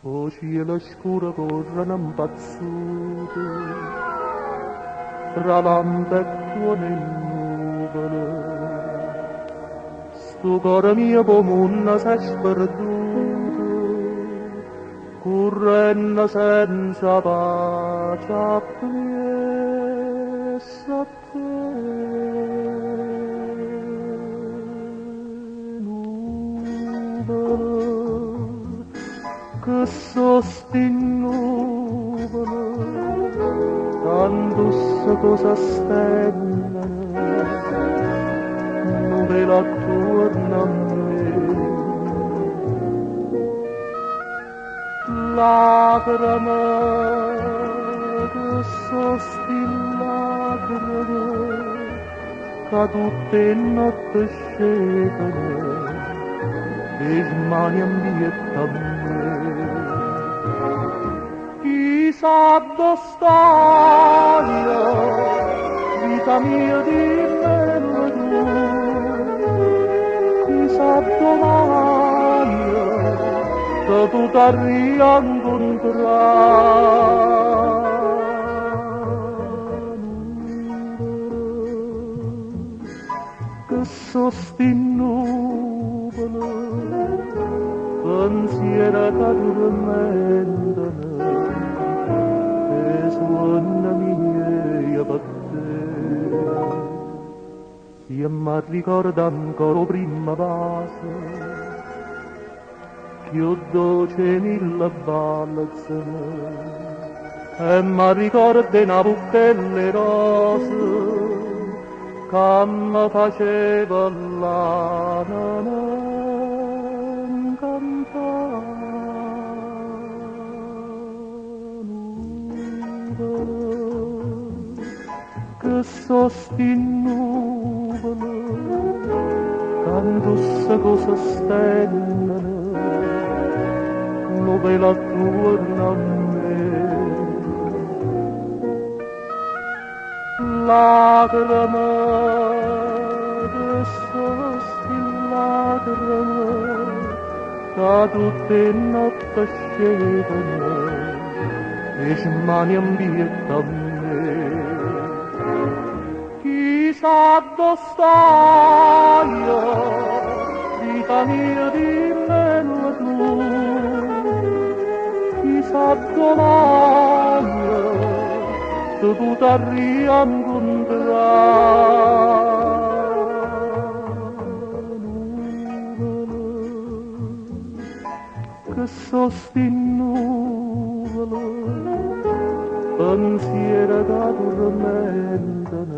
'O cielo scuro correno 'mpazzute tra lampe e tuone e nuvole. Stu core mio p' 'o munno s'è sperduto, currenno senza pace appriesso a te. Nuvole, che so' sti nuvole, tanto cosa stendono, nu velo attuorno a me. Lacrime, che so' sti lacrime, ca tutte 'e notte scetano 'e smanie 'mpietto a me. Chissà addò staje, vita mia, dimmello tu. Chissà addò maje te putarria 'ncuntrà. Che so' sti nuvole, pensiere ca turmentano 'e suonne mieje pe' te. Io m'arricordo ancora 'o primmo vaso, cchiù doce 'e mille balzame, e m'arricordo 'e na vucchella 'e rosa ca me faceva ll'anema 'ncantà. Nuvole, che so' sti nuvole, ca 'ntusseco se stenneno, nu velo attuorno a me. Lacrime, che so' sti lacrime, ca tutte 'e notte scetano 'e smanie 'mpietto a me. Chissà addò staje, vita mia, dimmello tu. Chissà addò maje te putarria 'ncuntrà. Nuvole, che so' sti nuvole, pensiere ca turmentano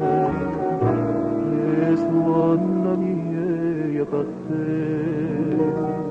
'e suonne mieje pe' te.